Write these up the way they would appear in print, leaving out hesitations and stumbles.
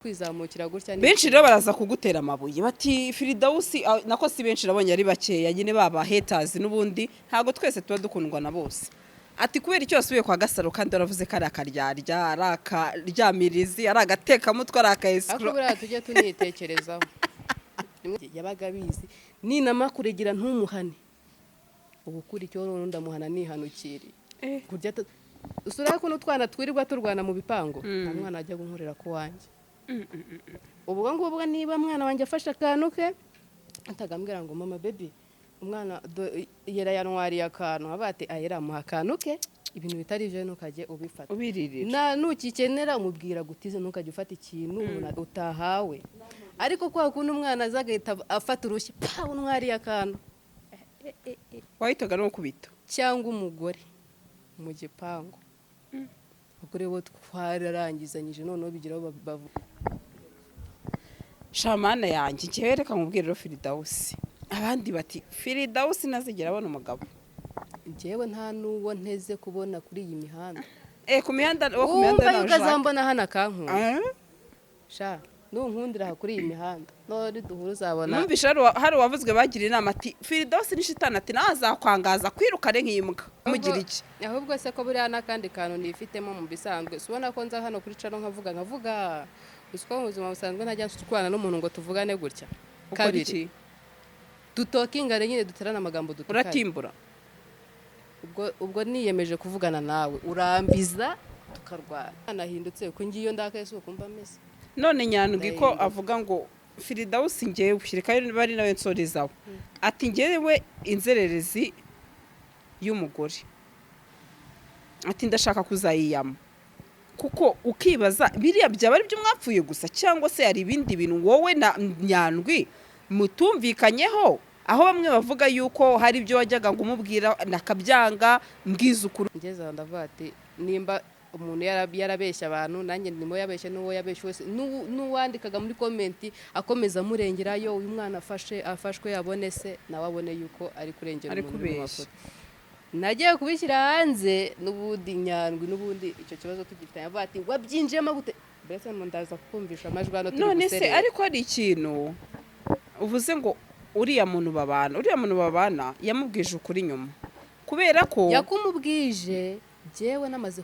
Kwizamukira gutya ni Benshi rero baraza kugutera amabuye bati Firidawusi, nako si benshi, nabonye ari bakeya nyine, baba haters. N'ubundi ntabwo twese tuba dukundwa na bose. Ati kubera icyo wasubiye kwa Gasaro kandi waravuze ko ari akaryarya, ari akaryamirizi, ari agatekamutwe, ari aka Ariko escroc? Buriya tujye tunitekerezaho. Rimwe yabaga abizi, ninama kuregera ntumuhane. Ubu kuri icyo noneho ndamuhana nihanukiriye. Kurya usura ko n'utwana twirirwa turwana mu bipangu, nta mwana ajya kunkorera ku wanjye. Ubwo ngubwo niba mwana wanjye afashe akantu ke, atagambwira ngo "Mama, baby, umwana yera yanwariye akantu," aba ati "Ayera amuha akantu ke." Ibintu bitari ibyo ntukajye ubifata. Ubiririra. Na nukikenera umubwira gutize, ntukajye ufata ikintu umuntu utahawe. Ariko kwa kundi umwana aza agahita afata urushyi, pa, untwariye akantu. Wahitaga no gukubita. Cyangwa umugore mu gipangu, abagore bo twararangizanyije, noneho bigeraho bavuga. Shamana yanjye, njyewe reka nkubwire rero, Firidawusi, abandi bati Firidawusi ntazigera abona umugabo. Njyewe nta n'uwo nteze kubona kuri iyi mihanda. Ku mihanda, wo ku mihanda Wumva nawe yuko ushaka. Azambona hano akankunda. Sha, nunkundira aha kuri iyi mihanda, none duhura uzabona. Numvishe hari uwavuzwe bagira inama ati Firidawusi ni shitani, ati nawe azakwangaza kwirukane nk'imbwa. Mugira iki? Ahubwo se ko buriya n'akandi kantu nifitemo mu bisanzwe, si ubona ko nza hano kuri channel nkavuga nkavuga? Uzi ko mu buzima busanzwe ntajya nshwana n'umuntu ngo tuvugane gutya? Ukora Kabiri iki? Dutokingane nyine, duterane amagambo, dutukane. Uratimbura. Ubwo niyemeje kuvugana nawe, urambiza tukarwana, nahindutse ko ngiyo ndakaye si ukumva ameze. None Nyandwi ko Ndahinduka. avuga ngo Firidawusi, ngewe reka bari nawe nsorezaho, ati ngewe inzererezi y'umugore, ati ndashaka kuzayiyama, kuko ukibaza biriya byaba ari byo mwapfuye gusa cyangwa se hari ibindi bintu wowe na Nyandwi mutumvikanyeho, aho bamwe bavuga yuko hari ibyo wajyaga ngo umubwira nakabyanga. Mbwiza ukuri. Ngeze aho ndavuga ati nimba umuntu yarabeshya abantu, nanjye ndimo yabeshye, n'uwo yabeshye wese, n'uwandikaga muri comment akomeza amurengera, yo uyu mwana afashe afashwe abone se nawe abone yuko ari kurengera Ari umuntu uri mu kubeshya. mafoto. Nagiye kubishyira hanze n'ubundi Nyandwi, n'ubundi icyo kibazo tugifitanye, avuga ati wabyinjiyemo gute? Mbese ndaza kukumvisha amajwi hano turi None se guserera. Ariko hari ikintu uvuze ngo uriya muntu babana yamubwije ukuri nyuma, kubera ko Yakumubwije jyewe namaze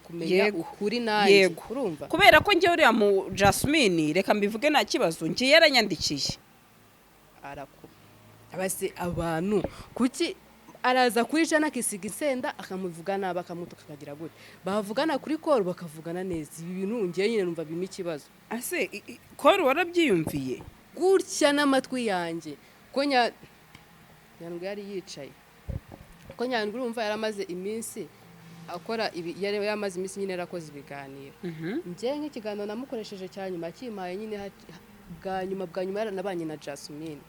kumenya ukuri nanjye. Urumva? Kubera ko njyewe uriya mu Jasmine, reka mbivuge nta kibazo, njye yaranyandikiye. Araku abase abantu kuki araza kuri jana akisiga insenda, akamuvuga nabi, akamutuka, akagira gute, bavugana kuri call bakavugana neza. Ibi bintu ngewe nyine numva birimo ikibazo. Ase call warabyiyumviye? Gutya n'amatwi yanjye ko Nyandwi yari yicaye, ko Nyandwi urumva yaramaze iminsi akora ibi, yari yamaze iminsi nyine yarakoze ibiganiro. Njye nk'ikiganiro namukoresheje cya nyuma kimpaye nyine bwa nyuma yaranabanye na Jasmine,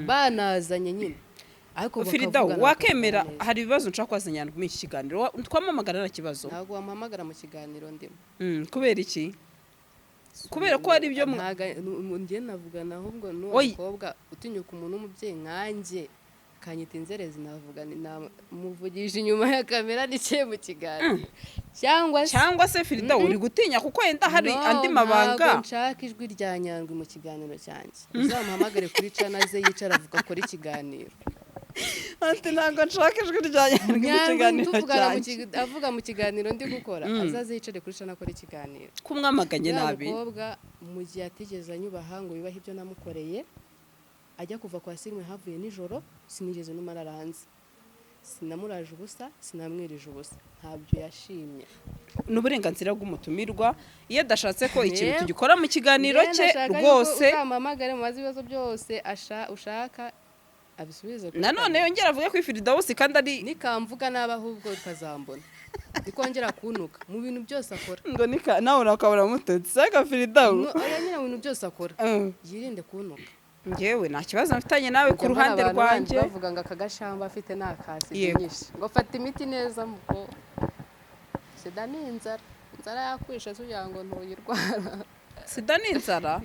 banazanye nyine, ariko Firidawu, bakavugana, wakemera bakavugana neza. Hari ibibazo nshaka kubaza Nyandwi muri iki kiganiro. Twamamagara nta kibazo? Ntabwo wamuhamagara mu kiganiro ndimo. Kubera iki? Kubera ko hari ibyo Ntabwo njye navugana ahubwo n'uwo Oyi. mukobwa utinyuka umuntu w'umubyeyi nkanjye akanyita inzerezi, navuga namuvugisha inyuma ya kamera nicaye mu kiganiro, cyangwa se Cyangwa se Firidawu uri gutinya kuko wenda hari No, andi mabanga? Ntabwo nshaka ijwi rya Nyandwi mu kiganiro cyanjye. Uzamuhamagare kuri channel ze, yicara avuga, akora ikiganiro. Ati ntabwo nshaka ijwi rya Nyandwi mu Nyandwi kiganiro tuvugana mu cyanjye. Avuga mu kiganiro ndi gukora, azaze yicare kuri channel akora ikiganiro. Kumwamaganye Uriya nabi. mukobwa mu gihe atigeze anyubaha ngo yubahe ibyo namukoreye, ajya kuva kwa Sirimwe havuye nijoro, sinigeze numara hanze, sinamuraje ubusa, sinamwirije ubusa, ntabyo yashimye. Ni uburenganzira bw'umutumirwa iyo adashatse ko ikintu tugikora mu kiganiro Njyewe cye. ndashaka yuko Rwose. uzamuhamagare mubaze ibibazo byose ushaka abisubize kuri Nanone kamera. yongera avuge ko Firidawusi kandi ari Nikamvuga nabi ahubwo ukazambona nikongera kuntuka mu bintu byose akora. Ngo nika nawe urakabura mututsi saka Firidawu. No, oya nyine mu bintu byose akora yirinde kuntuka. Njyewe nta kibazo mfitanye nawe ku Njya mbona ruhande abantu bandi rwanjye. bavuga ngo aka gashamba afite ni akasida nyinshi, ngo fata imiti neza muko sida ni inzara, inzara yakwishe se ugira ngo ntuyirwara? Sida ni inzara.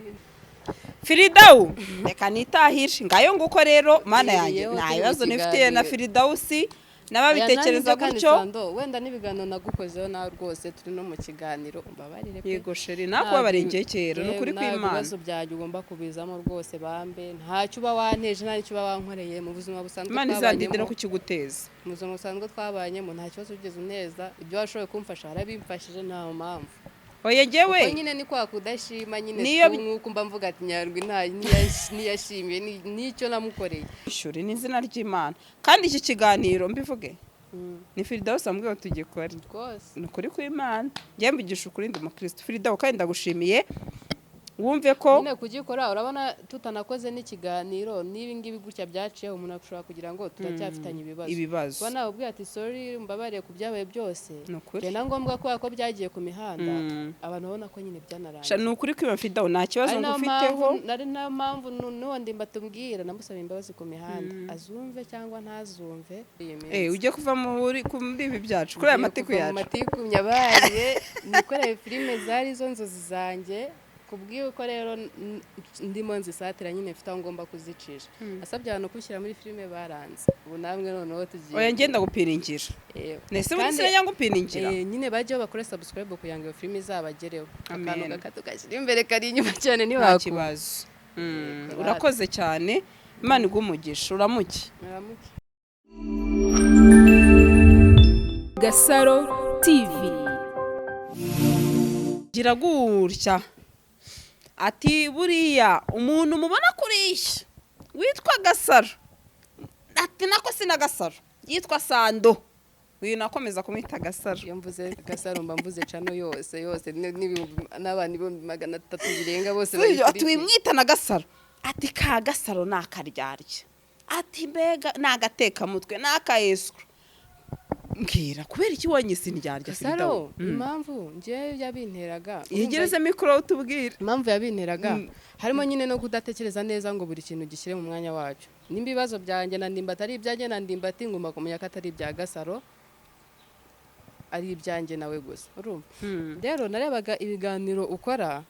Firidawu, reka nitahire. Ngayo nguko rero, mana yanjye. Yewe, Nta turi mu bibazo nifitiye na kiganiro. Firidawusi. N'ababitekereza Aya, nanjye gutyo. kandi Sando, wenda n'ibiganiro nagukozeho nawe rwose, turi no mu kiganiro, umbabarire pe. Yego chérie, nakubabariye kera, ni ukuri Ntabwo kw'Imana. ibibazo byanjye ugomba kubizamo rwose bambe. Ntacyo uba wanteje, nta n'icyo uba wankoreye mu buzima busanzwe Imana izandinde no twabanyemo. kukiguteza. Mu buzima busanzwe twabanyemo nta kibazo wigeze uneza. Ibyo washoboye kumfasha harabimfashije, nta mpamvu. Oya, njyewe Kuko nyine ni kwa kudashima nyine. Nk'uko mba mvuga ati Nyandwi ntiyashimiye n'icyo namukoreye. Ishuri ni izina ry'Imana. Kandi iki kiganiro mbivuge, ni Firidawusi wambwiye ngo tugikore. Rwose. Ni ukuri kw'Imana, njyewe mvugisha ukuri, ndi umukristo. Firidawu, kandi ndagushimiye, wumve ko Nyine kugikora, urabona tutanakoze n'ikiganiro n'ibi ngibi gutya byaciyeho, umuntu ashobora kugira ngo turacyafitanye ibibazo. Ibibazo. Kuba nawe ati sorry, mbabariye ku byabaye byose. Ni ukuri. Byari na ngombwa kubera ko byagiye ku mihanda, abantu babona ko nyine byanarangiye. Sha, ni ukuri kwiba Fidawu, nta kibazo Ari nayo ngufiteho. mpamvu, ari nayo mpamvu n'uwo ndimba tubwira namusaba imbabazi ku mihanda, azumve cyangwa ntazumve iyi minsi. Ujye kuva muri ibi byacu, kuri aya Ngiye matiku kuva mu yacu. matiku nyabaye nikoreye filime, zari zo nzozi zanjye. Kubw'uko rero ndimo nzisatira nyine, mfite aho ngomba kuzicisha. Asabye abantu gushyira muri filime baranze, ubu namwe noneho tugiye. Oya, ngenda gupiringira. Nese ubundi sinajya ngupiringira? Nyine bajyeho bakore subscribe kugira ngo iyo filime izabagereho. Amen. Akantu gakato gashyira imbere kari inyuma cyane Nta ntiwakura. kibazo. Yego. Urakoze cyane, Imana iguhe umugisha, uramuke. Muramuke. Gasaro TV. Gira gutya ati: "Buriya umuntu mubona kuriya witwa Gasaro," ati nako si na Gasaro, yitwa Sando, uyu nakomeza kumwita Gasaro. Iyo mvuze Gasaro mba mvuze channel yose yose, n'abantu 300,000 birenga bose Sibyo, ati bayikurikiye. "Wimwita na Gasaro," ati "ka Gasaro ni akaryarya," ati "mbega ni agatekamutwe, ni aka escroc." Mbwira kubera iki wanyise indyarya? Gasaro, impamvu njyewe yabinteraga Yegereze mikoro utubwire. Impamvu yabinteraga harimo nyine no kudatekereza neza ngo buri kintu gishyire mu mwanya wacyo. Nimba ibibazo byanjye na Ndimbati ari ibyanjye na Ndimbati, ngomba kumenya ko atari ibya Gasaro, ari ibyanjye nawe gusa. Urumva rero narebaga ibiganiro ukora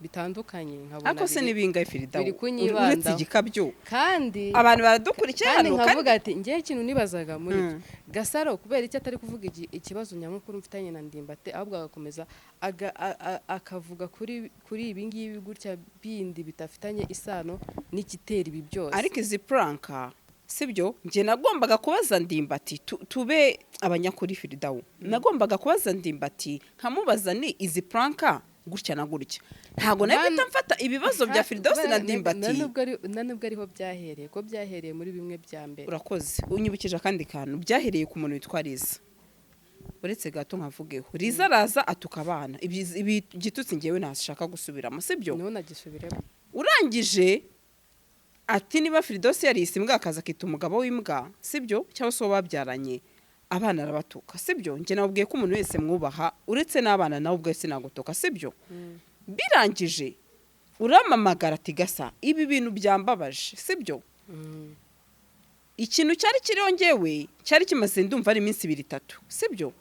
bitandukanye, nkabona Ariko se n'ibingahe, Firidawu, biri kunyibandaho. uretse igikabyo? Kandi Abantu baradukurikiye kandi hano kandi nkavuga ati ngewe ikintu nibazaga muri byo, Gasaro kubera icyo atari kuvuga ikibazo nyamukuru mfitanye na Ndimbati, ahubwo agakomeza akavuga kuri ibi ngibi gutya bindi bidafitanye isano n'igitera ibi byose. Ariko izi prank, sibyo? Njye nagombaga kubaza Ndimbati, tube abanyakuri, Firidawu, nagombaga kubaza Ndimbati nkamubaza ni izi prank gutya na gutya, ntabwo nawe mpita mfata ibibazo bya Firidawusi na Ndimbati. Nta nubwo ariho byahereye, ko byahereye muri bimwe bya mbere. Urakoze, unyibukije akandi kantu. Byahereye ku muntu witwa Liza. Uretse gato nkavugeho, Liza araza atuka abana. Ibi gitutsi ngewe ntashaka gusubiramo, sibyo? Niho nagisubiremo. Urangije ati niba Firidawusi yarise imbwa, akaza akita umugabo w'imbwa, sibyo? Cyangwa se uwo babyaranye, abana arabatuka, sibyo? Njye nababwiye ko umuntu wese mwubaha, uretse n'abana, nawe ubwe sinagutuka, sibyo? Birangije uramamagara ati: "Gasa, ibi bintu byambabaje," sibyo? Ikintu cyari kiriho ngewe cyari kimaze, ndumva ari iminsi ibiri itatu, sibyo?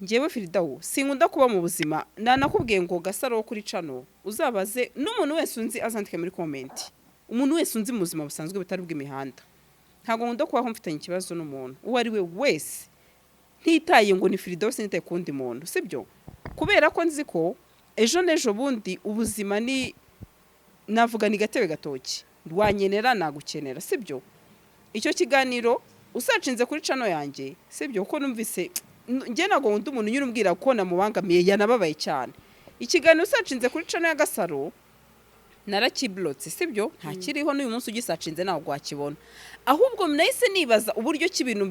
Ngewe Firidawu sinkunda kuba mu buzima, nanakubwiye ngo Gasaro wo kuri channel, uzabaze n'umuntu wese unzi, azandike muri comment, umuntu wese unzi mu buzima busanzwe butari bw'imihanda, ntabwo nkunda kubaho mfitanye ikibazo n'umuntu uwo ari we wese, ntitaye ngo ni Firidawu, sinitaye ku wundi muntu, sibyo? Kubera ko nzi ko ejo n'ejo bundi ubuzima ni navuga ni gatebe gatoki, wanyenera nagukenera, sibyo? Icyo kiganiro usacinze kuri channel yanjye, sibyo? Kuko numvise njye ntabwo nkunda umuntu unyura umbwira ko namubangamiye, yanababaye cyane. Ikiganiro usacinze kuri channel ya Gasaro narakiburotse, sibyo? Ntakiriho n'uyu munsi, ugisacinze ntabwo wakibona. Ahubwo nahise nibaza uburyo ki ibintu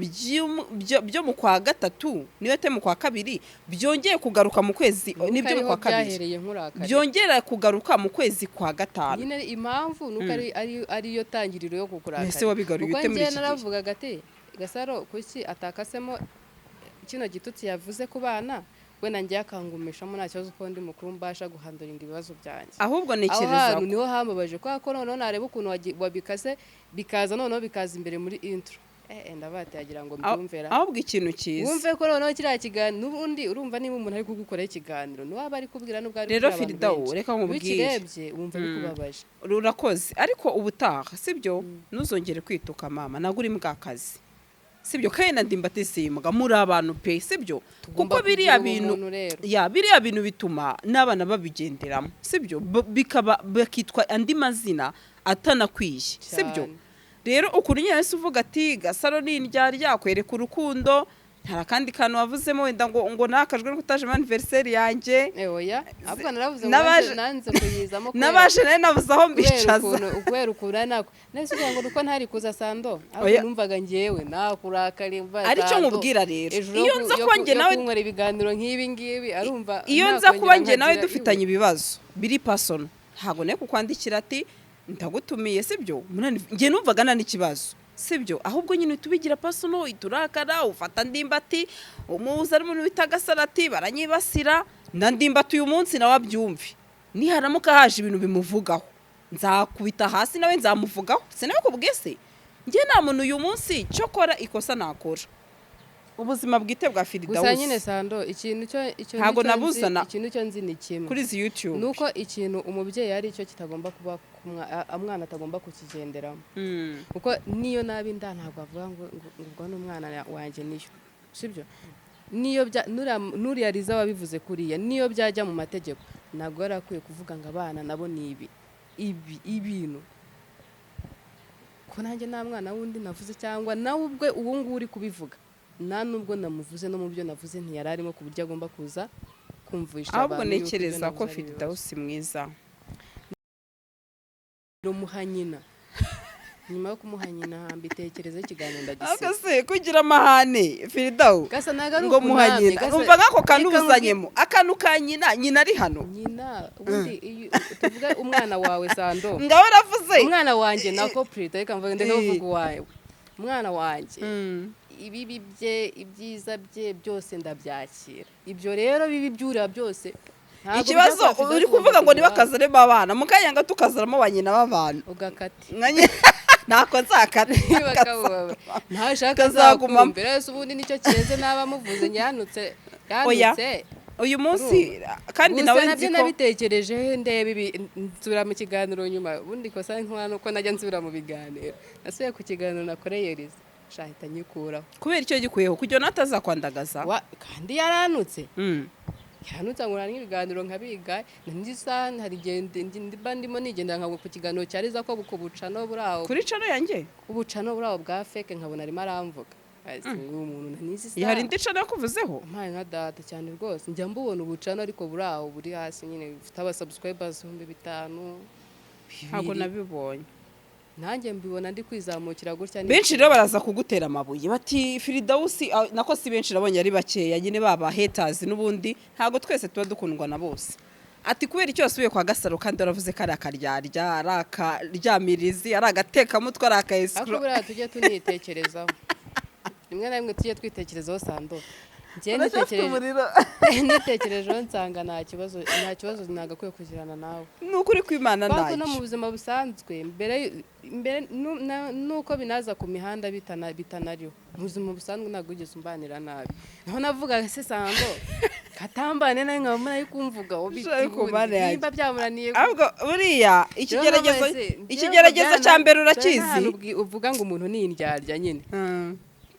byo mu kwa gatatu, niyo atari mu kwa kabiri, byongeye kugaruka mu kwezi, nibyo, mu kwa kabiri. Byahereye nkurakare. Byongera kugaruka mu kwezi kwa gatanu. Nyine impamvu nuko ari ariyo tangiriro yo kukurakara. Ese wabigaruye Kuko ute muri njye iki gihe? naravugaga ati Gasaro kuki atakasemo kino gitutsi yavuze ku bana, wenda njye akangumishamo, nta kibazo, ko ndi mukuru mbasha guhanduringa ibibazo byanjye. Ahubwo Aho ntekereza hantu ko niho hambabaje, kubera ko noneho nareba ukuntu wabikase, bikaza noneho bikaza imbere muri intro, ndavuga ati yagira ngo mbyumvera. Ahubwo ikintu cyiza Wumve ko noneho kiriya kiganiro n'ubundi, urumva niba umuntu ari kugukoraho ikiganiro niwaba ari kubwira nubwo ari Rero kubwira abantu Firidawu, benshi. reka Iyo nkubwire. ukirebye wumva bikubabaje. Rurakoze, ariko ubutaha, sibyo, ntuzongere kwituka mama, ntabwo uri mbwakazi. Sibyo? Kandi na Ndimbati simbwa muri abantu pe, sibyo? Tugomba Kuko biriya kugira bintu ubumuntu rero. Ya, biriya bintu bituma n'abana babigenderamo, sibyo? Bikaba bakitwa andi mazina atanakwiye, sibyo? Cyane. Rero ukuntu nyine wese uvuga ati Gasaro ni indyarya, kwereka urukundo, hari akandi kantu wavuzemo wenda ngo nakajwe no kutaje muri anniversaire yanjye. Oya, ahubwo naravuze ngo nanze kuyizamo N'abaje nawe nabuze aho kubera mbicaza. kubera ukuntu nari nese ugira ngo nuko ntari kuza, Sando, ahubwo Oya. numvaga njyewe nakurakariye mva Aricyo Sando, nkubwira rero, ejo iyo nza kuba njye yo nawe kunywera ibiganiro nk'ibi ngibi, arumva iyo nza nakongera kuba njye nawe nkagira dufitanye iwe. ibibazo biri personal, ntabwo ne kukwandikira ati ndagutumiye, sibyo? Njye numvaga nta n'ikibazo, sibyo? Ahubwo nyine tubigira personal, iturakara, ufata Ndimbati umuza ari umuntu bita Gasarati, baranyibasira na Ndimbati. Uyu munsi nawe abyumve, niharamuka haje ibintu bimuvugaho nzakubita hasi, nawe nzamuvugaho. Sinabikubwiye se? Njye nta muntu uyu munsi cyokora ikosa nakora ubuzima bwite bwa Gusa Firidawusi nyine Sando, ikintu cyo icyo Ntabwo nicyo nzi- nabuzana ikintu cyo nzi ni kimwe kuri izi YouTube. Nuko ikintu umubyeyi ari cyo kitagomba kuba umwana atagomba kukigenderamo, kuko niyo naba inda ntabwo avuga ngo ubwo ni umwana wanjye niyo, sibyo? Niyo bya nuriya Riza wabivuze kuriya, niyo byajya mu mategeko, ntabwo yari akwiye kuvuga ngo abana nabo ni ibi ibi ibintu, ko nanjye nta mwana wundi navuze, cyangwa nawe ubwe ubu ngubu uri kubivuga nta nubwo namuvuze, no mu byo navuze ntiyari arimo, ku buryo agomba kuza kumvisha Ahubwo abantu yuko ibyo ntekereza ko navuze ari ibibazo. Firidawusi mwiza. Rumuha nyina, nyuma yo kumuha nyina mbitekerezaho, ikiganiro Ahubwo ndagisiba. se kugira amahane, Firidawu, Gasa ntabwo ari ngo muha ukunamye, nyina, gasa umva nk'ako kantu reka ubuzanyemo akantu ka nyina, nyina ari hano. Nyina ubundi iyo tuvuge umwana wawe, Sando, Ngaho aravuze. umwana wanjye nako purita, reka mvuge, ndeke kuvuga uwawe, umwana wanjye, ibibi bye, ibyiza bye byose ndabyakira. Ibyo rero bibi byurira byose ntabwo Ikibazo byakora uri Firidawusi kuvuga ngo ugomba ntibakazanemo abana, mu kanya gato ukazanamo ba nyina b'abantu. Ugakata. Nka ntako nzakata. Bakababa ntashaka Kazagumamo. azakumvira wese, ubundi nicyo kirenze naba muvuze nyanutse Oya. yanutse. Uyu munsi kandi Gusa nawe nabyo nzi ko nabitekereje, ndeba ibi, nsubira mu kiganiro nyuma. Ubundi ikosa nkora nuko najya nsubira mu biganiro. Nasubiye ku kiganiro nakoreye Riza, shahita nyikuraho. Kubera icyo gikuyeho kugira ngo natazakwandagaza. Kandi yaranutse, yaranutse nkora nk'ibiganiro nkabiga n'isaha. Hari igihe mba ndimo nigendera nkagwa ku kiganiro cya Riza ko kubucano buri aho. Kuri channel yanjye. Ubucano buri aho bwa fake, nkabona arimo aramvuga. Ati, uyu muntu nanizi isaha. Hari indi channel yakuvuzeho? Mpaye nka data cyane rwose, njya mbubona ubucano ariko buri aho buri hasi nyine, bufite aba subscribers 5000, Ntabwo 2000. nabibonye. Nanjye mbibona ndi kwizamukira gutya Benshi rero baraza kugutera amabuye bati Firidawusi, nako si benshi, nabonye ari bakeya nyine baba haters. N'ubundi ntabwo twese tuba dukundwa na bose. Ati kubera icyo wasubiye kwa Gasaro kandi waravuze ko ari akaryarya, ari akaryamirizi, ari agatekamutwe, ari aka Ariko escroc? buriya tujye tunitekerezaho rimwe na rimwe, tujye twitekerezaho, Sando. Njye Uracyafite umuriro. nitekerejeho nsanga nta kibazo, nta kibazo nagakwiye kugirana nawe. Ni ukuri kw'Imana. Kubera ko no mu Ntacyo. buzima busanzwe, mbere mbere nuko binaza ku mihanda bitanariho, mu buzima busanzwe ntabwo wigeze umbanira nabi. Naho navuga se, Sando, katambane nawe nkaba mbona ari kumvuga Ariko Mana yanjye. nimba byamunaniye. Ahubwo buriya ikigeragezo, ikigeragezo cya mbere urakizi. Uvuga ngo umuntu ni indyarya nyine.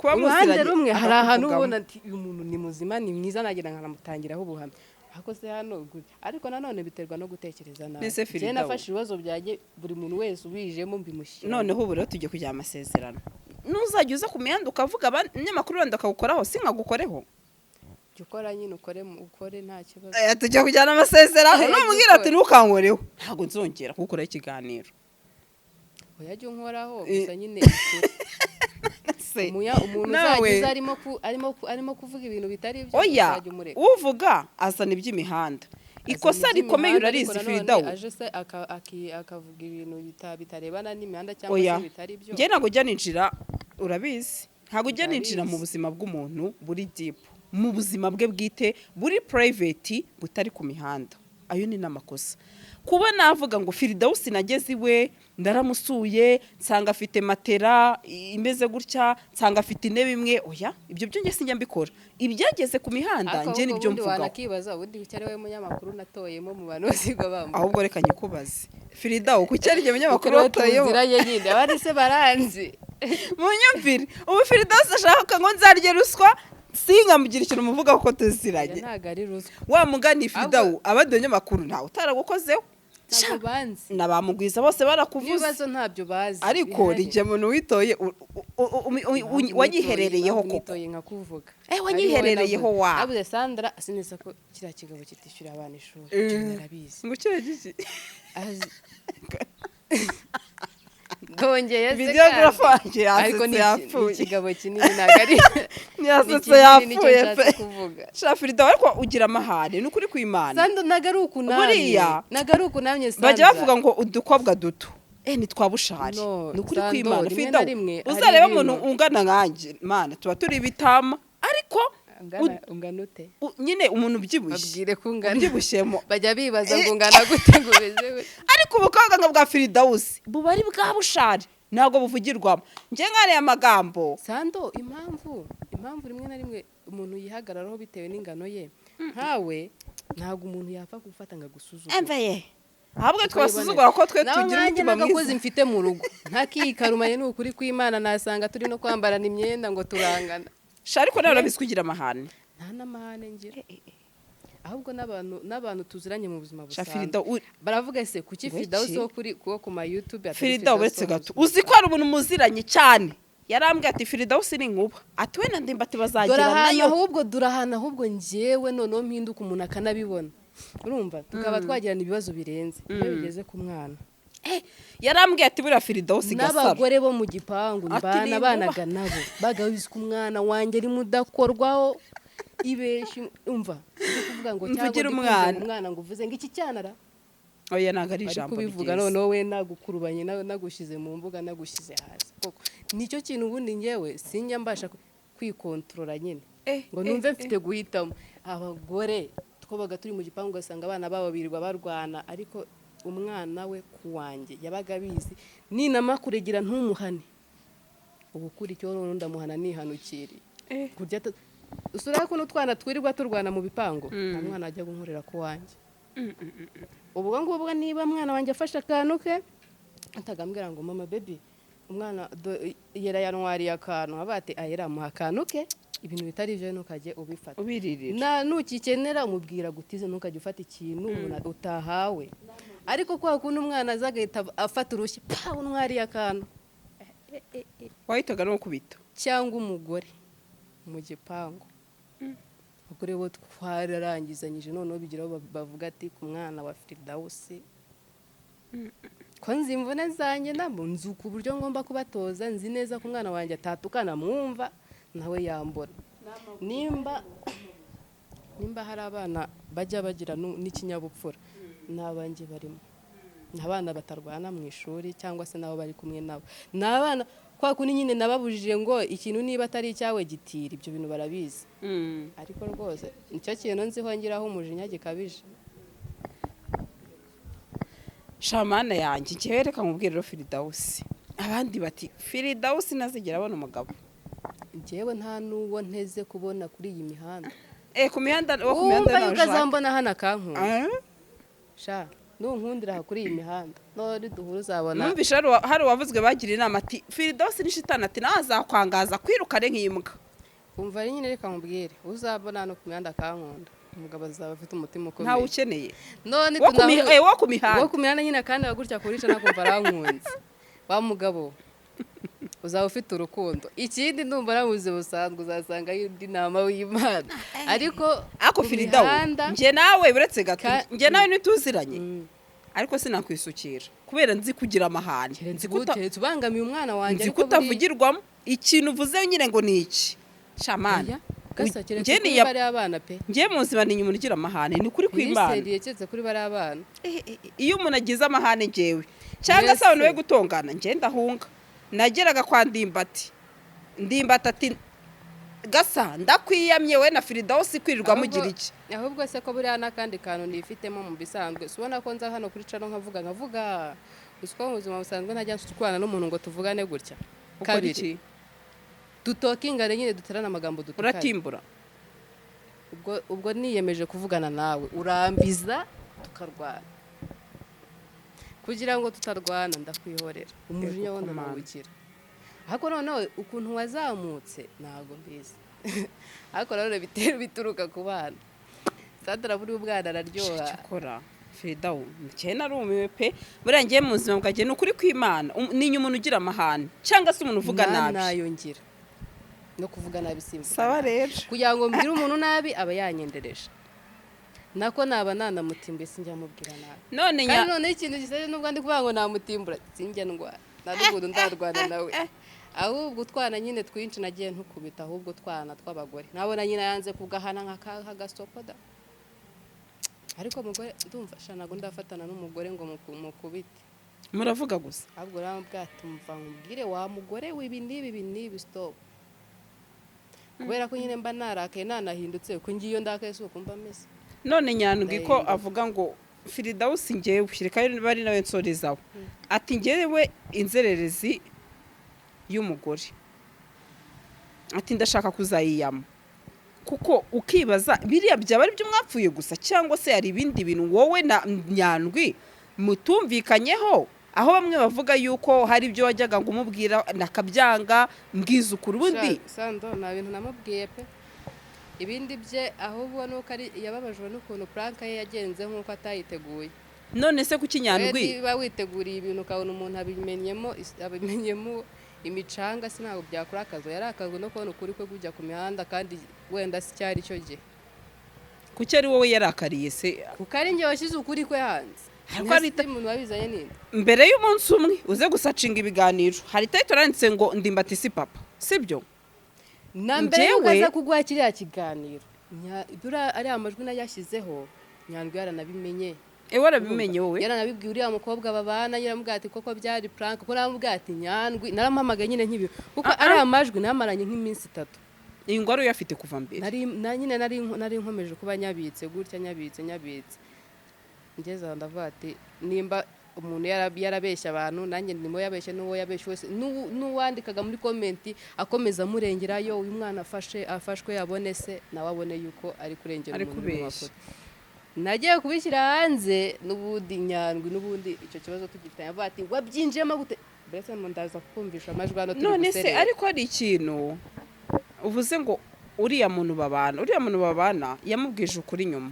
Kuba Uruhande muziranye rumwe hari ahantu akakuvugamo. ubona ati uyu muntu ni muzima, ni mwiza, nagira nkanamutangiraho ubuhamya, ariko se hano ariko nanone biterwa no gutekereza nabi. Nese Njyewe Firidawu. nafashe ibibazo byanjye, buri muntu wese ubijemo mbimushyira. Noneho ubu rero tugiye kujya amasezerano, nuzajya uza ku mihanda ukavuga, abanyamakuru wenda bakawukoraho, sinkagukoreho. Jya ukora nyine, ukore ukore nta kibazo. Tujya kujyana amasezerano. Eh, Numubwira ati dukore. ntukankoreho, ntabwo nzongera kugukoraho ikiganiro. Oya, jya unkoraho gusa nyine ukuri. Se, Umuntu nawe uzajya uza arimo kuvuga ibintu bitari byo, Oya, uzajya umureka. uvuga azana iby'imihanda, ikosa Azana rikomeye iby'imihanda, urarizi, ariko nanone Firidawu. aje se akavuga ibintu bitarebana n'imihanda cyangwa Oya, se bitari byo. Njye ntabwo ujya ninjira, urabizi, ntabwo ujya ninjira mu Ndabizi. buzima bw'umuntu buri deep, mu buzima bwe bwite buri private butari ku mihanda. Ayo ni n'amakosa kuba navuga ngo Firidawusi nageze iwe ndaramusuye, nsanga afite matera imeze gutya, nsanga afite intebe imwe. Oya, ibyo byo njye sinjya mbikora. Ibyageze ku mihanda Ariko njye ahubwo nibyo ubundi mvugaho. wanakibaza ubundi kuki ari wowe munyamakuru natoyemo mu bantu bose ngo bambuka. Ahubwo reka nyikubaze, Firidawu, kuki ari njye munyamakuru Kuko watoyemo? tuziranye nyine, abandi se baranzi. Munyumvire, ubu Firidausi ashaka ngo nzarye ruswa, sinkamugira ikintu muvuga kuko Oya, tuziranye. Ntabwo ari ruswa. Wa mugani Fidawu, abandi banyamakuru ntawe utaragukozeho. Ntabwo banzi. Na bamugwiza bose barakuvuze. N'ibibazo ntabyo bazi Ariko bihari. rijya muntu witoye Impamvu wanyiherereyeho impamvu koko. nitoye nkakuvuga. Wanyiherereyeho Ari wowe wa. navuze. Navuze Sandra sinzi ko kiriya kigabo kitishyura abana ishuri. Ibyo narabizi. Ngo kiriya giki? Ndongeye se Videographer wanjye kandi. Ariko yasetse ni yapfuye. ikigabo kinini, ntabwo ari Yasetse ni kinini, nicyo yapfuye nshatse pe. kuvuga. Sha Fidawu, ariko ugira amahane, ni ukuri kw'Imana. Sandra, ntabwo ari ukunamye. Buriya, Ntabwo ari ukunamye, Sandra. bajya bavuga ngo udukobwa duto ni twa bushari. No, Ni ukuri Sando, kw'Imana. rimwe Fidawu, na rimwe hari uzareba ibintu- umuntu ungana nkanjye, mana, tuba turi ibitama, ariko Ungana ute? Nyine umuntu ubyibushye. Babwire ko ungana. Ubyibushyemo. Bajya bibaza ngo ungana gute, ngo umeze gute. Ariko ubukobwa nka bwa Firidawusi buba ari bwa bushari, ntabwo buvugirwamo. Njye nkariya amagambo. Sando, impamvu rimwe na rimwe umuntu yihagararaho bitewe n'ingano ye, nkawe ntabwo umuntu yapfa gufata ngo agusuzugure. Emveye, ahubwo twasuzugura ko twe Nawe tugira nkanjye umutima n'agakozi mwiza. mfite mu rugo ntakikarumanye, ni ukuri kw'Imana, nasanga turi no kwambarana imyenda ngo turangana. Sha, ariko nawe urabizi ko ugira amahane. Nta n'amahane ngira, ahubwo n'abantu tuziranye mu buzima Sha busanzwe Firida baravuga: "Ese kuki Ngwiki? Firidawusi wo kuri kuwo ku ma YouTube atari Firida, Firidausi uretse wo mu gato, buzima?" uzi ko hari umuntu muziranye cyane yarambwiye ati: "Firidawusi ni inkuba," ati: "We na Ndimbati Dore bazagira ahantu nayo." Ahubwo dore ahantu, ahubwo njyewe noneho mpinduka umuntu akanabibona, urumva tukaba twagirana ibibazo birenze iyo bigeze ku mwana. Yarambwiye ati: "Buriya Firidawusi Gasaro," N'abagore bo mu gipangu Ati, mbana "Ni inkuba." banaga nabo bagabizi ko umwana wanjye ari mudakorwaho, ibeshya, umva ndi kuvuga ngo cyangwa Mvugira ndi kuvuga umwana. ngo umwana ngo uvuze ngo iki cyanara. Oya, ntabwo ari Bari ijambo kubivuga ryiza. Noneho we nagukurubanye, nagushyize mu mbuga, nagushyize hasi koko, nicyo kintu ubundi ngewe sinjya mbasha kwikontorora nyine ngo numve mfite guhitamo. Abagore twabaga turi mu gipangu, ugasanga abana babo birirwa barwana, ariko umwana we ku wanjye yabaga abizi, ninama kuregera ntumuhane, ubu ukurikiyeho noneho ndamuhana nihanukiriye. Kurya usura ko n'utwana twirirwa turwana mu bipangu, nta mwana ajya kunkorera ku wanjye. Ubwo ngubwo niba mwana wanjye afashe akantu ke atagambwira ngo: "Mama baby, umwana yera yanwariye akantu," aba ati: "Ayera amuha akantu ke." Ibintu bitari ibyo ntukajye ubifata. Ubiririra. Na nukikenera umubwira gutize, ntukajye ufata ikintu umuntu utahawe. Ariko kwa kundi umwana aza agahita afata urushyi, pa, untwariye akantu. Wahitaga no gukubita. Cyangwa umugore mu gipangu, abagore bo twararangizanyije, noneho bigeraho bavuga ati: "Ku mwana wa Firidawusi ko nzi imvune zanjye, nabo nzi ku buryo ngomba kubatoza, nzi neza ko umwana wanjye atatukana, mwumva nawe yambona." Nimba hari abana bajya bagira n'ikinyabupfura, ni abanjye barimo. Ni abana batarwana mu ishuri cyangwa se n'abo bari kumwe nabo. Ni abana kwa kundi nyine nababujije ngo ikintu niba atari icyawe gitira, ibyo bintu barabizi. Ariko rwose nicyo kintu nziho ngiraho umujinya gikabije. Shamana yanjye, njyewe reka nkubwire rero, Firidawusi, abandi bati: "Firidawusi ntazigera abona umugabo." Njyewe nta n'uwo nteze kubona kuri iyi mihanda. Ku mihanda, wo ku mihanda Wumva nawe yuko ushaka. azambona hano akankunda. Sha, nunkundira aha kuri iyi mihanda, none duhura uzabona. Numvise hari uwavuzwe bagira inama ati: "Firidawusi ni shitani," ati: "Nawe azakwangaza kwirukane nk'imbwa." Umva ari nyine, reka nkubwire, uzabona hano ku mihanda akankunda, umugabo azaba afite umutima Ntawe ukomeye. ukeneye. None Wo ku wo ku mihanda. Wo ku mihanda nyine, kandi gutya kurisha nakumva arankunze, wa mugabo uzaba ufite urukundo. Ikindi ndumva ari mu buzima busanzwe uzasanga ari indi nama w'Imana, ariko Ariko ku Firidawu, mihanda njye nawe, uretse gato, njye nawe ntituziranye, ariko sinakwisukira kubera nzi kugira amahane, nzi Keretse ubangamiye umwana wanjye, nzi ariko kutavugirwamo ikintu uvuze nyine ngo ni iki, shamana. Oya, gasa keretse Njye kuri bariya abana pe. Njye mu buzima ni umuntu ugira amahane, ni ukuri kw'Imana. Biri sérieux, keretse kuri bariya abana. Iyo umuntu agize amahane njyewe cyangwa se abantu Mbese. be gutongana, njye ndahunga. Nageraga kwa Ndimbati, Ndimbati ati: "Gasa, ndakwiyamye, we na Firidawusi kwirirwa mugira iki?" Ahubwo se ko buriya n'akandi kantu nifitemo mu bisanzwe, si ubona ko nza hano kuri channel nkavuga nkavuga, uzi ko mu buzima busanzwe ntajya nshwana n'umuntu ngo tuvugane gutya? Ukora Kabiri iki? Dutokingane nyine, duterane amagambo, dutukane. Uratimbura. Ubwo niyemeje kuvugana nawe, urambiza tukarwana. Kugira ngo tutarwana ndakwihorera, umujinya wo Yego, komanda. ndanawugira. Ariko noneho ukuntu wazamutse ntabwo mbizi, ariko nanone bitera bituruka ku bana. Sandra, buriya umwana araryoha. Cyakora Fidawu, njye narumiwe pe. Buriya ngiye mu buzima bwanjye, ni ukuri kw'Imana, ni umuntu ugira amahane cyangwa se umuntu uvuga nabi? Nayo ngira no kuvuga nabi, simvuga Sawa. nabi. Rero Kugira ngo mbwire umuntu nabi aba yanyendereje, nako naba nanamutimbuye, sinjya mubwira nabi. None Kandi nya noneho ikintu gisaje, nubwo ndi kuvuga ngo namutimbura, sinjya ndwara, nta n'ukuntu ndarwana nawe. Ahubwo utwana nyine twinshi nagiye ntukubita, ahubwo utwana tw'abagore nabona nyina yanze kugahana nk'agasopo da. Ariko umugore ndumva sha, ntabwo ndafatana n'umugore ngo mukubite. Muravuga gusa. Ahubwo uramubwira ati: "Mva nkubwire wa mugore we, ibi n'ibi, ibi n'ibi, stop." Kubera ko nyine mba narakaye, nanahindutse, ko ngiyo ndakaye si uko mba meze. None Nyandwi ko Ndahinduka. avuga ngo Firidawusi, ngewe reka bari nawe nsorezaho, ati: "Ngewe inzererezi y'umugore," ati, "ndashaka kuzayiyama." Kuko ukibaza, biriya byaba ari byo mwapfuye gusa, cyangwa se hari ibindi bintu wowe na Nyandwi mutumvikanyeho, aho bamwe bavuga yuko hari ibyo wajyaga ngo umubwira nakabyanga? Mbwiza ukuri ubundi. Sando, nta bintu namubwiye pe. Ibindi bye ahubwo nuko ari yababajwe n'ukuntu prank ye yagenze nk'uko atayiteguye. None se kuki We Nyandwi niba witeguriye ibintu ukabona umuntu abimenyemo imicanga, si ntabwo byakurakazwa? Yarakazwe no kubona ukuri kwe kujya ku mihanda, kandi wenda si cyari cyo gihe. Kuki ari wowe yarakariye se? Kuko ari njye washyize ukuri kwe hanze. Ariko hari Ntese umuntu wabizanye ninde? Mbere y'umunsi umwe uze gusacinga ibiganiro, hari title yanditse ngo "Ndimbati si papa", sibyo? Na mbere y'uko Njyewe- aza kuguha kiriya kiganiro, buriya ariya majwi nayo yashyizeho, Nyandwi yaranabimenye. Ewe, warabimenye wowe? Yaranabibwiye uriya mukobwa babana, yaramubwiye ati koko byari prank, kuko naramubwiye ati Nyandwi, naramuhamagaye nyine nkibi, kuko Ah, ah. ariya majwi namaranye nk'iminsi 3. Iyi ngo wari uyafite kuva mbere? Nari na nyine nari nkomeje kuba nyabitse gutya, nyabitse, nyabitse, ngeze aho ndavuga ati nimba umuntu yarabeshya abantu, nanjye ndimo yabeshye, n'uwo yabeshye wese, n'uwandikaga muri comment akomeza amurengera, yo uyu mwana afashe afashwe abone se, nawe abone yuko ari kurengera Ari umuntu uri mu kubeshya. mafoto. Nagiye kubishyira hanze n'ubundi Nyandwi, n'ubundi icyo kibazo tugifitanye, avuga ati wabyinjiyemo gute? Mbese ndaza kukumvisha amajwi hano turi None se guserera. ariko hari ikintu uvuze ngo uriya muntu babana yamubwije ukuri nyuma,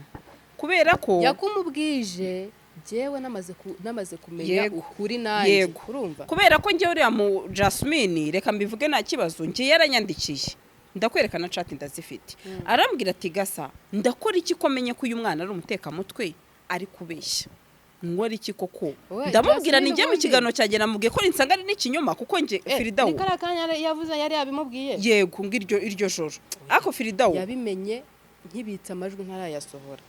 kubera ko Yakumubwije jyewe namaze kumenya ukuri nanjye. Urumva? Kubera ko njyewe uriya mu Jasmine, reka mbivuge nta kibazo, njye yaranyandikiye, ndakwerekana chat ndazifite, arambwira ati: "Gasa, ndakora iki ko menye ko uyu mwana ari umutekamutwe, ari kubeshya? Nkora iki koko?" Wowe, Ndamubwira Jasmine ni njye mu ubundi- kiganiro cyanjye namubwiye ko nsanga ari n'ikinyoma, kuko njye Firidawu Ni kariya kanya yavuze yari yabimubwiye? Yego, ngo iryo joro, ariko Firidawu Yabimenye nkibitse amajwi ntarayasohora.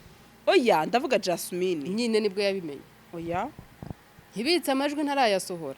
Oya, ndavuga Jasmine. Nyine nibwo yabimenye. Oya. Nkibitse amajwi ntarayasohora,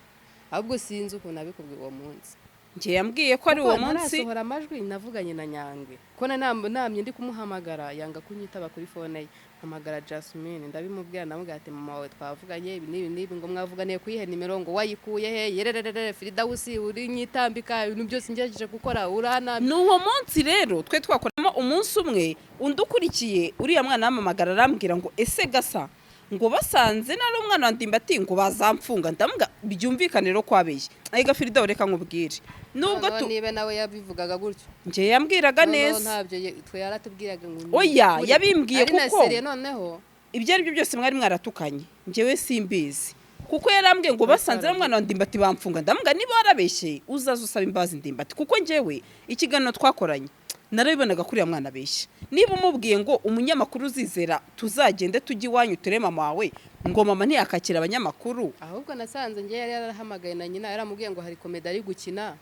ahubwo sinzi ukuntu nabikubwiye uwo munsi. Njye yambwiye ko ari Kuko uwo munsi. ntarasohora amajwi navuganye na Nyandwi, ko namye ndi kumuhamagara yanga kunyitaba kuri phone ye, mpamagara Jasmine ndabimubwira, ndamubwira ati mama wawe twavuganye ibi n'ibi n'ibi, ngo mwavuganiye kuyihe nimero, ngo wayikuye he? Yerererere, Firidawusi uri nyitambika, ibintu byose ngerageje gukora uranambi. Ni uwo munsi rero twe twakoramo umunsi umwe, undi ukurikiye uriya mwana ampamagara arambwira ngo: "Ese Gasa, ngo basanze nari umwana wa Ndimbati ngo bazamfunga?" Ndamuga byumvikane rero ko abeshye. Ariko Firidawu, reka nkubwire, nubwo Noneho tu niba nawe yabivugaga gutyo, njye yambwiraga noneho neza. Ntabyo twe yaratubwiraga ngo ni Oya, ukuri. yabimbwiye Ari na kuko- sérieux noneho. Ibyo ari byo byose mwari mwaratukanye, njyewe simbizi, kuko yarambwiye ngo basanze ari umwana wa Ndimbati bamfunga. Ndamuga niba warabeshye uzaze usaba imbabazi Ndimbati, kuko njyewe ikiganiro twakoranye narabibonaga ko uriya mwana abeshya. Niba umubwiye ngo umunyamakuru uzizera tuzagende tujye iwanyu turebe mama wawe, ngo mama ntiyakakira abanyamakuru. Ahubwo nasanze njye yari yarahamagaye na nyina, yaramubwiye ngo hari comedy ari gukina,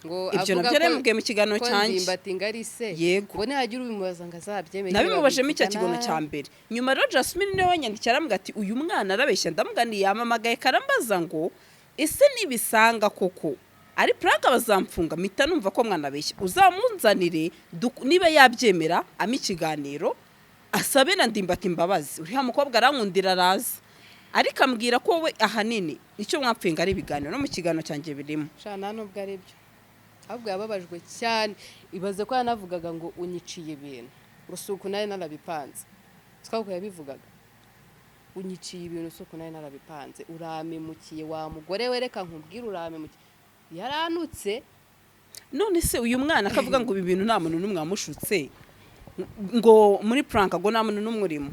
ngo Ibyo avuga nabyo yaramubwiye mu kiganiro ko cyanjye. Ndimbati ngo ari se. Yego. Ngo nihagira ubimubaza ngo azabyemere. Nabimubajemo icya kigono Babivugana. cya mbere. Nyuma rero Jasmine niwe wanyandikiye arambwira ati uyu mwana arabeshya. Ndamuga yamamagaye karambaza ngo ese nibisanga koko ari prank bazamfunga? Mpita numva ko mwana abeshya. Uzamunzanire niba yabyemera ampe ikiganiro asabe na Ndimbati imbabazi. Uriya mukobwa arankundira araza, ariko ambwira ko wowe ahanini icyo mwapfuye ngo ari ibiganiro, no mu kiganiro cyanjye birimo. Sha, nta nubwo ari byo, ahubwo yababajwe cyane. Ibaze ko yanavugaga ngo unyiciye ibintu, ngo si uku nari narabipanze. Siko yabivugaga: "Unyiciye ibintu, si uku nari narabipanze, urampemukiye wa mugore we, reka nkubwire, urampemukiye." Yaranutse. None se uyu mwana akavuga ngo ibi bintu nta muntu n'umwe wamushutse, ngo muri prank ngo nta muntu n'umwe urimo?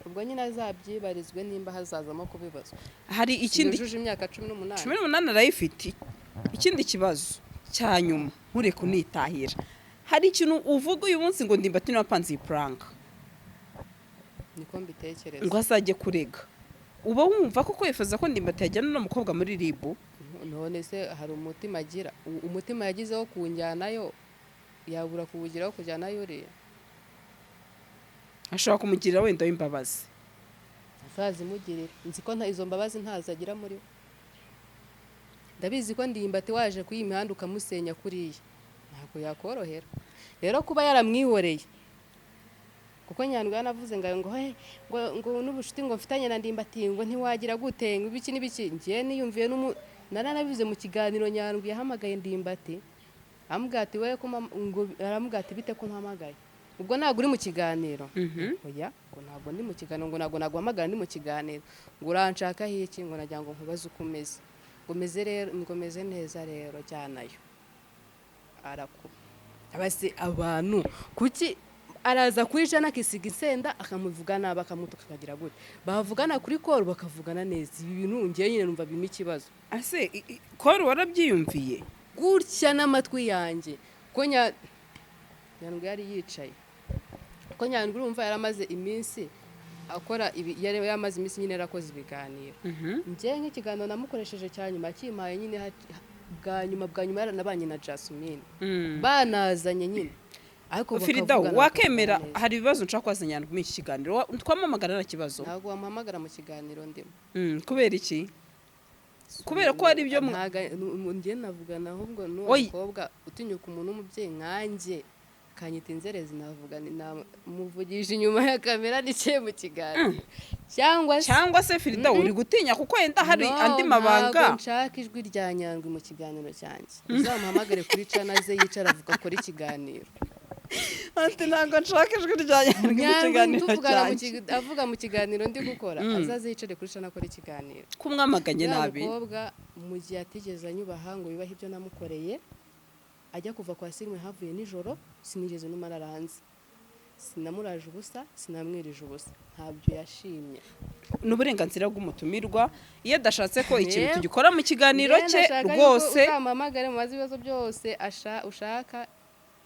Ubwo nyine azabyibarizwe nimba hazazamo kubibazwa. Hari ikindi. Yujuje imyaka 18. 18 arayifite. Ikindi kibazo cya nyuma, ntureke unitahira. Hari ikintu uvuga uyu munsi ngo Ndimbati niwe wapanze iyi prank. Niko mbitekereza. Ngo azajye kurega. Uba wumva koko wifuza ko Ndimbati yajyana n'uno mukobwa muri RIB? None se hari umutima agira? Umutima yagize wo kunjyanayo yabura kuwugiraho kujyanayo uriya? Ashobora kumugirira wenda w'imbabazi. Azazimugirira, nzi ko izo mbabazi ntazo agira muri we. Ndabizi ko Ndimbati waje kuri iyi mihanda ukamusenya kuriya ntabwo yakorohera. Rero kuba yaramwihoreye, kuko Nyandwi yanavuze ngo "He, ngo n'ubucuti ngo mfitanye na Ndimbati ngo ntiwagira gute, ngo ibiki n'ibiki." Ngiye niyumviye naranabivuze mu kiganiro. Nyandwi yahamagaye Ndimbati amubwira ati we ko ngo aramubwira ati bite ko mpamagaye, ubwo ntabwo uri mu kiganiro? Oya, ngo ntabwo ndi mu kiganiro, ngo ntabwo naguhamagara ndi mu kiganiro, ngo uranshakaho iki? Ngo nagira ngo nkubaze uko umeze, ngo meze rero, ngo meze neza rero jyanayo. Arakuba abase abantu kuki araza kuri jana akisiga insenda, akamuvuga nabi, akamutuka, akagira gute, bavugana kuri call bakavugana neza. Ibi bintu ngewe nyine numva birimo ikibazo. Ase call warabyiyumviye? Gutya n'amatwi yanjye ko Nyandwi yari yicaye, ko Nyandwi urumva yaramaze iminsi akora ibi, yari yamaze iminsi nyine yarakoze ibiganiro. Njye nk'ikiganiro namukoresheje cya nyuma kimpaye nyine bwa nyuma yaranabanye na Jasmine, banazanye nyine, ariko Firida, bakavugana, wakemera bakavugana neza. Hari ibibazo nshaka kubaza Nyandwi muri iki kiganiro. Twamamagara nta kibazo? Ntabwo wamuhamagara mu kiganiro ndimo. Kubera iki? Kubera ko hari ibyo Njye navugana ahubwo n'uwo Oyi. mukobwa utinyuka umuntu w'umubyeyi nkanjye akanyita inzerezi, navuga namuvugisha inyuma ya kamera nicaye mu kiganiro cyangwa se Cyangwa se Firida, uri gutinya kuko wenda hari No, andi mabanga? ntabwo nshaka ijwi rya Nyandwi mu kiganiro cyanjye. Uzamuhamagare kuri channel ze yicara avuga, akora ikiganiro. Ati ntabwo nshaka ijwi rya Nyandwi mu Nyandwi kiganiro tuvugana mu cyanjye. avuga mu kiganiro ndi gukora, azaze yicare kuri channel akora ikiganiro. Ko umwamaganye Uriya nabi? mukobwa mu gihe atigeze anyubaha ngo yubahe ibyo namukoreye, ajya kuva kwa Sirimwe havuye nijoro, sinigeze numara hanze, sinamuraje ubusa, sinamwirije ubusa, ntabyo yashimye. Ni uburenganzira bw'umutumirwa iyo adashatse ko ikintu Yego. tugikora mu kiganiro Njyewe cye. ndashaka yuko Rwose. uzamuhamagare mubaze ibibazo byose ushaka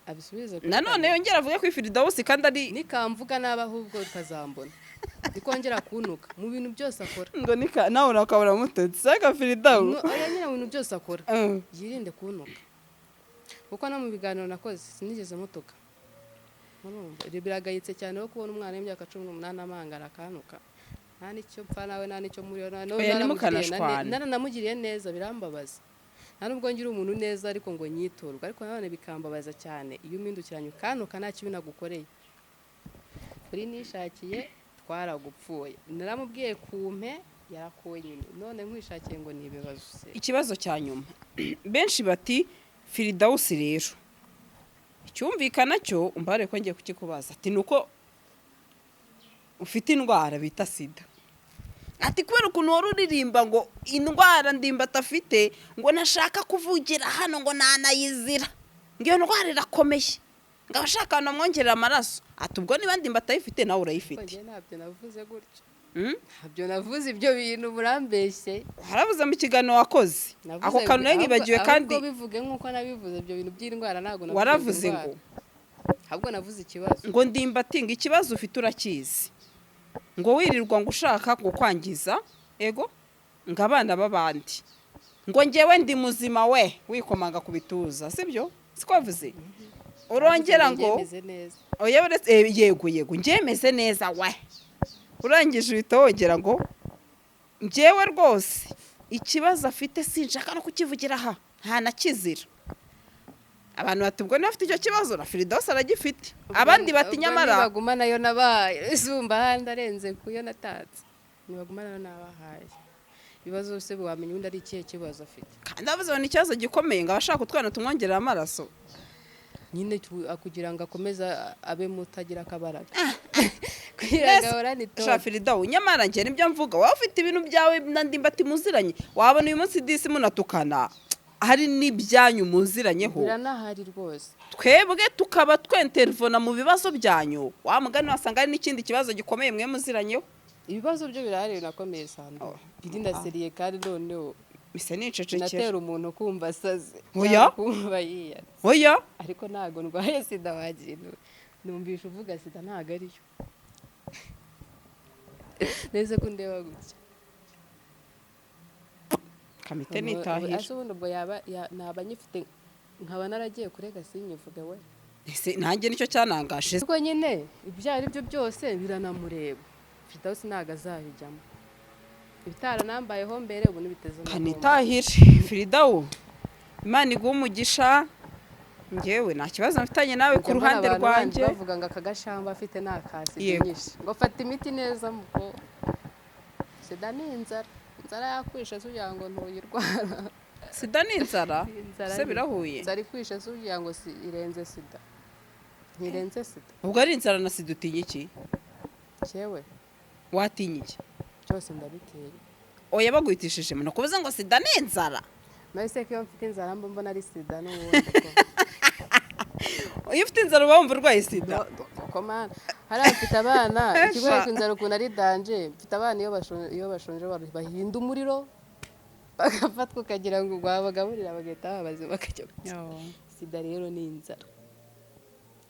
abisubize kuri Nanone kamera. yongera avuge ko Firidawusi kandi ari Nikamvuga nabi ahubwo ukazambona nikongera kuntuka mu bintu byose akora. Ngo nika nawe urakabura mututsi saka Firidawu. Oya nyine, mu bintu byose akora yirinde kuntuka, kuko no mu biganiro nakoze sinigeze mutuka. Urumva, ibyo biragayitse cyane wo kubona umwana w'imyaka 18 amangara akantuka, nta n'icyo mpfa nawe, nta n'icyo muri. Oya, ntimukanashwane. Naranamugiriye neza, birambabaza. Nta nubwo ngira umuntu neza ariko ngo nyiturwe, ariko nanone bikambabaza cyane iyo umpindukiranye ukantuka nta kibi nagukoreye. Kuri nishakiye twaragupfuye, naramubwiye kumpe yarakuwe nyine, none nkwishakiye ngo ni ibibazo se? Ikibazo cya nyuma, benshi bati Firidawusi rero icyumvikana cyo, umbare ko ngiye kukikubaza, ati ni uko ufite indwara bita sida, ati kubera ukuntu wari uririmba ngo indwara Ndimbati afite ngo ntashaka kuvugira hano, ngo nanayizira, ngo iyo ndwara irakomeye, ngo abashaka ahantu bamwongerera amaraso, ati ubwo niba Ndimbati ayifite nawe urayifite. Njye ntabyo navuze gutyo. Hmm? Ntabyo navuze, ibyo bintu murambeshye. Harabuze mu kiganiro wakoze. Navuze Ako kantu nayo nkibagiwe kandi. Ahubwo bivuge nk'uko nabivuze, ibyo bintu by'indwara ntabwo navuze. Waravuze Indwara. ngo Ahubwo navuze ikibazo. Ngo Ndimbati ngo ikibazo ufite urakizi, ngo wirirwa ngo ushaka ngo kwangiza ego ngo abana b'abandi, ngo ngewe ndi muzima we wikomanga ku bituza, sibyo? Siko wavuze? Urongera ngo Meze neza. Oya, uretse yego yego, njye neza we. Urangije uhita wongera ngo njyewe rwose ikibazo afite sinshaka no kukivugira aha, nta na kizira. Abantu bati ubwo niba afite icyo kibazo na Firidawusi aragifite. Abandi bati Ubwo nyamara nibaguma nayo nabaye zumba ahandi arenze kuyo natatse, nibaguma nayo nabahaye ibibazo byose, wamenya ubundi ari ikihe kibazo afite? Kandi bavuze ngo ni ikibazo gikomeye, ngo abashaka utwana tumwongerera amaraso. Nyine kugira ngo akomeze abe muto, agira akabaraga, kugira ngo ahorane Sha itoto. Firidawu, nyamara njye nibyo mvuga, wowe ufite ibintu byawe na Ndimbati muziranye, wabona uyu munsi disi munatukana. Hari n'ibyanyu muziranyeho. Biranahari rwose. Twebwe tukaba twentervona mu bibazo byanyu, wa mugani wasanga hari n'ikindi kibazo gikomeye mwe muziranyeho. Ibibazo byo birahari, binakomeye, Sando. Oh. Biri na sérieux kandi noneho Mise nicecekera. Natera umuntu kumva asaze Oya. cyangwa kumva yiyatse. Oya. Ariko ntabwo ndwaye sida. Wagira numvisha uvuga sida, ntabwo ariyo neze ko ndeba gutya. Kamite nitahira. Ese ubundi ubwo yaba naba nyifite nkaba naragiye kurega sinyivuge we? Ese nanjye nicyo cyanangaje. Ariko nyine ibyo ari byo byose biranamureba. Firdausi ntabwo azabijyamo, ibitaranambayeho mbere ubu ntibiteze no kumbaho. Kanitahire. Firidawu, Imana iguhe umugisha. Njyewe nta kibazo mfitanye nawe ku Njya mbona ruhande abantu bandi rwanjye. bavuga ngo aka gashamba afite ni aka sida Yego. nyinshi, ngo fata imiti neza muko sida ni inzara, inzara yakwishe se ugira ngo ntuyirwara? Sida ni inzara? Inzara Se birahuye? Inzara ikwishe se ugira ngo si irenze sida? Ntirenze sida. Ubwo ari inzara na sida, utinya iki? Cyewe? Watinya iki? Byose ndabitinya. Oya, baguhitishije ni ukuvuze ngo sida ni inzara. Nahise ko iyo mfite inzara mba mbona ari sida n'ubundi ko. Iyo ufite inzara uba wumva urwaye sida? Koko mana, hariya mfite abana, ikikwereka Sha. inzara ukuntu ari danger. Mfite abana iyo bashonje bahinda umuriro, bagafatwa ukagira ngo wabagaburira bagahita baba bazima, bakajya. Sida rero ni inzara.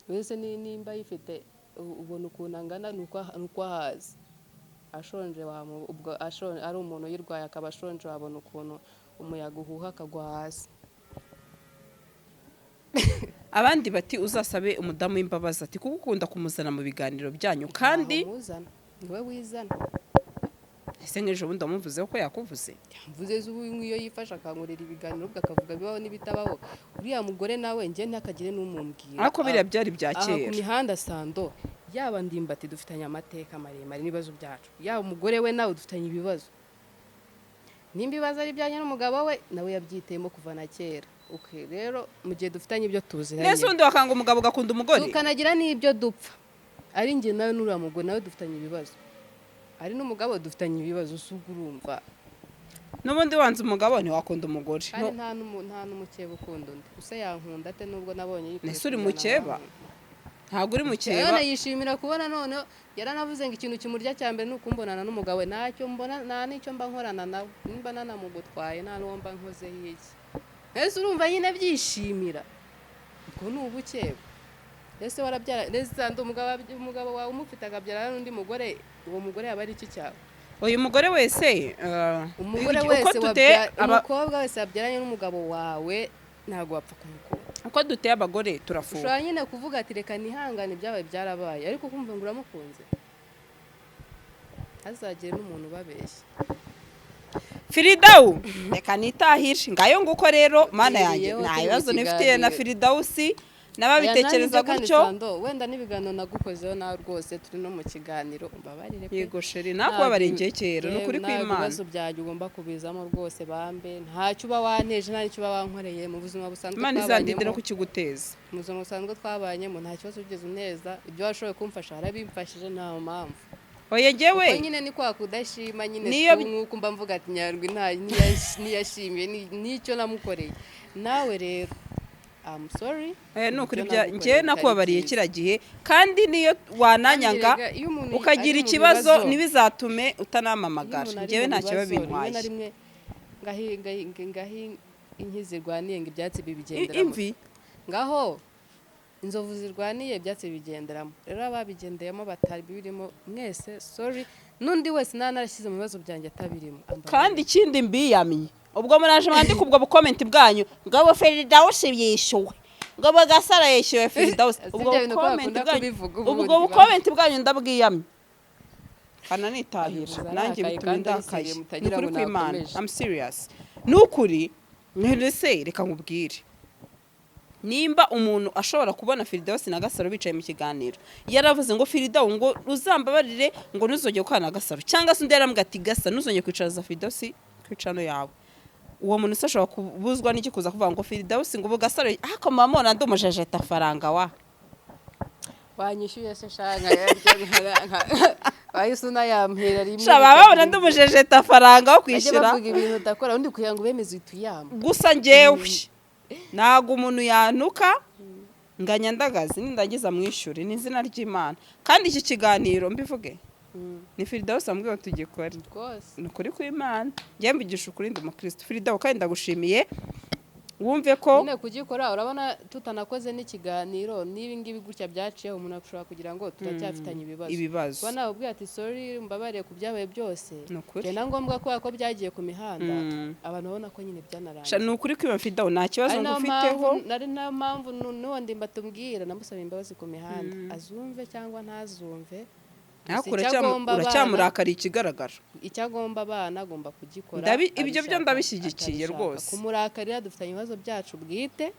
Wese nimba ayifite ubona ukuntu angana, ni uko ahaze ashonje. Ubwo ashonje, ari umuntu uyirwaye akaba ashonje, wabona ukuntu umuyaga uhuha akagwa hasi. Abandi bati uzasabe umudamu w'imbabazi, ati kuko ukunda kumuzana mu biganiro byanyu kandi. Ntaho muzana, niwe wizana. Ese nk'ejo bundi wamuvuzeho ko yakuvuze? Mvuze ubu nk'iyo yifashe akankorera ibiganiro, ubwo akavuga bibaho n'ibitabaho. Uriya mugore nawe njye ntakagire n'umumbwira. Ariko biriya byari bya Aha ku kera. mihanda, Sando, yaba Ndimbati dufitanye amateka maremare n'ibibazo byacu, yaba umugore we nawe dufitanye ibibazo. Nimba ibibazo ari ibyanjye n'umugabo we, nawe yabyiteyemo kuva na kera. Okay, rero mu gihe dufitanye ibyo tuziranye, Nese ubundi wakanga umugabo ugakunda umugore? Tukanagira n'ibyo dupfa, ari njye nawe n'uriya mugore nawe dufitanye ibibazo, ari n'umugabo dufitanye ibibazo, si ubwo urumva? N'ubundi wanze umugabo ntiwakunda umugore. Kandi nta n'umukeba ukunda undi. Use yankunda ate nubwo nabonye yikwiye Ese uri kujyana mukeba? nawe? Ntabwo uri mukeba. None yishimira kubona, noneho yaranavuze ngo ikintu kimurya cya mbere ni ukumbonana n'umugabo we. Ntacyo mbona, nta n'icyo mba nkorana nawe, nimba nanamugutwaye nta n'uwo mba nkozeho iki. Ese urumva nyine byishimira? Ubwo ni ubukeba. Ese warabyara ese umugabo wawe umufite akabyarana n'undi mugore, uwo mugore yaba ari iki cyawe? Uyu mugore wese Umugore uko wese duteye umukobwa wese wabyaranye n'umugabo wawe ntabwo wapfa kumukunda. Uko duteye abagore turafuha. Ushobora nyine kuvuga ati reka nihangane, ibyabaye byarabaye, ariko kumva ngo uramukunze, ntazagire n'umuntu ubabeshya. Firidawu, reka nitahire. Ngayo nguko rero, Mana yanjye. Twiriyeho Nta turi mu bibazo nifitiye na kiganiro. Firidawusi n'ababitekereza Aya, nanjye kandi gutyo. Sando, wenda n'ibiganiro nagukozeho nawe rwose turi no mu kiganiro, umbabarire pe. Yego chérie, nakubabariye njye kera, ni ukuri Ntabwo kw'Imana. ibibazo byanjye ugomba kubizamo rwose bambe. Ntacyo uba wanteje, nta n'icyo uba wankoreye mu buzima busanzwe Imana izandinde no twabanyemo. kukiguteza. Mu buzima busanzwe twabanyemo nta kibazo wigeze uneza. Ibyo washoboye kumfasha warabimfashije, nta mpamvu. Oya, njyewe Kuko nyine ni kwa kudashima nyine. Nk'uko mba mvuga ati Nyandwi ntiyashimiye n'icyo namukoreye. Nawe rero I'm sorry. Ni ukuri Ibyo bya nagukoreye njyewe bitari nakubabariye byiza. kiriya gihe, kandi niyo wananyanga Kandi rega, iyo umuntu ukagira ari mu ikibazo, bibazo- ntibizatume iyo utanamamagara. umuntu ari Njyewe mu nta kiba bibazo, rimwe na bintwaye. rimwe ngahi inki zirwaniye ngo ibyatsi bibigenderamo. Imvi. Ngaho inzovu zirwaniye ibyatsi bibigenderamo. Rero ababigendeyemo batari birimo mwese, sorry, n'undi wese nta narashyize mu bibazo byanjye atabirimo. Ambabarire. Kandi ikindi mbiyamye, ubwo muraje mwandike ubwo bucomment bwanyu ngo Firidawusi yishyuwe, ngo Gasaro yishyuwe Firidawusi. Si Ubwo ibyo bintu ko bucomment bakunda bwanyu, kubivuga ubundi ubwo bucomment bwanyu ndabwiyamye, kananitahira. Abivuze Nanjye arakaye bituma kandi ari ndakaye. sérieux, Ni mutagira ukuri ngo kw'Imana. nakomeje. I'm serious, ni ukuri. Ese reka nkubwire, nimba umuntu ashobora kubona Firidawusi na Gasaro bicaye mu kiganiro, yaravuze ngo Firidawu ngo uzambabarire, ngo ntuzongere gukorana na Gasaro, cyangwa se undi yarambwira ati Gasa ntuzongere kwicaza Firidawusi ku icano yawe, uwo muntu se ashobora kubuzwa n'iki kuza kuvuga ngo Firidawusi ngo ubu Gasaro? Ariko mama mubona ndi umujejeta faranga wa Wanyishyuye se shanga? Wahise unayampera rimwe. Sha, baba babona ndi umujejeta faranga wo Bajya kwishyura. bavuga ibintu udakora, undi kugira ngo ubemeze uhita uyamba. Gusa njyewe ntabwo umuntu yantuka ngo anyandagaze, nindangiza mwishyure, ni izina ry'Imana. Kandi iki kiganiro mbivuge, ni Firidawusi wambwiye ngo tugikore. Rwose. Ni ukuri kw'Imana, njyewe mbigisha ukuri, ndi umukristo. Firidawu, kandi ndagushimiye, wumve ko Nyine kugikora, urabona tutanakoze n'ikiganiro n'ibi ngibi gutya byaciyeho, umuntu ashobora kugira ngo turacyafitanye ibibazo. Ibibazo. Kuba nawe ubwiye ati: "Sorry, mbabariye ku byabaye byose." Ni ukuri. Byari na ngombwa kubera ko byagiye ku mihanda, abantu babona ko nyine Sha, byanarangiye. Ni ukuri kwiba Fidawu, nta kibazo Ari nayo ngufiteho. Ari nayo mpamvu n'uwo ndimba tubwira namusaba imbabazi ku mihanda, azumve cyangwa ntazumve. Gusa Ariko icyo agomba abana- uracyamurakariye ikigaragara. Icyo agomba abana agomba kugikora. Ibyo byo Abishaka, ndabishyigikiye atabishaka. rwose. Kumurakarira, dufitanye ibibazo byacu bwite,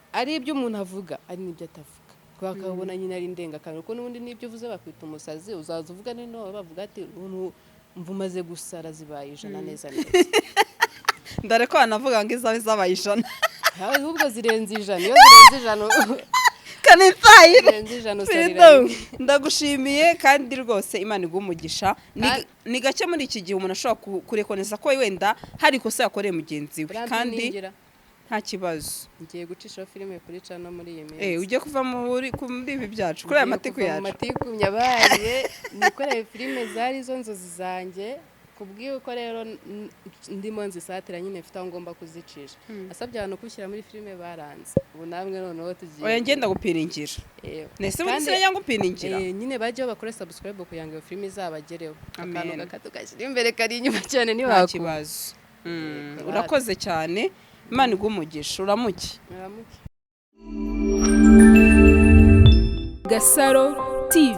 ari ibyo umuntu avuga, ari n'ibyo atavuga, kubera ko abona nyine ari indengakamere, kuko n'ubundi n'ibyo uvuze bakwita umusazi. Uzaza uvuga n'ino bavuga ati: "Ubu mva umaze gusara zibaye 100 neza neza." Ndare ko banavuga ngo izabe zabaye 100. Ahubwo zirenze 100, iyo zirenze 100 Kanitayire. zirenze 100 usarira. Freedom, ndagushimiye kandi rwose Imana iguhe umugisha. Ni gake muri iki gihe umuntu ashobora kurekoneza ko wenda hari ikosa yakoreye mugenzi we Buriya kandi ningira nta kibazo. Ngiye gucishaho filime kuri channel muri iyi minsi. Ujye kuva muri ibi byacu, kuri aya Ngiye matiku kuva mu yacu. matiku nyabaye, nikoreye filime zari zo nzozi zanjye. Kubw'uko rero ndimo nzisatira nyine, mfite aho ngomba kuzicisha. Asabye abantu kubishyira muri filime baranze, ubu namwe noneho tugiye. Oya, ngenda gupiringira. Nese ubundi sinajya ngupiringira? Nyine bajyeho bakore subscribe kugira ngo iyo filime izabagereho. Akantu Amen. gakato gashyira imbere kari inyuma cyane Nta ntiwakura. kibazo. Yego, Urakoze cyane, Imana iguhe umugisha, uramuke. Muramuke. Gasaro TV.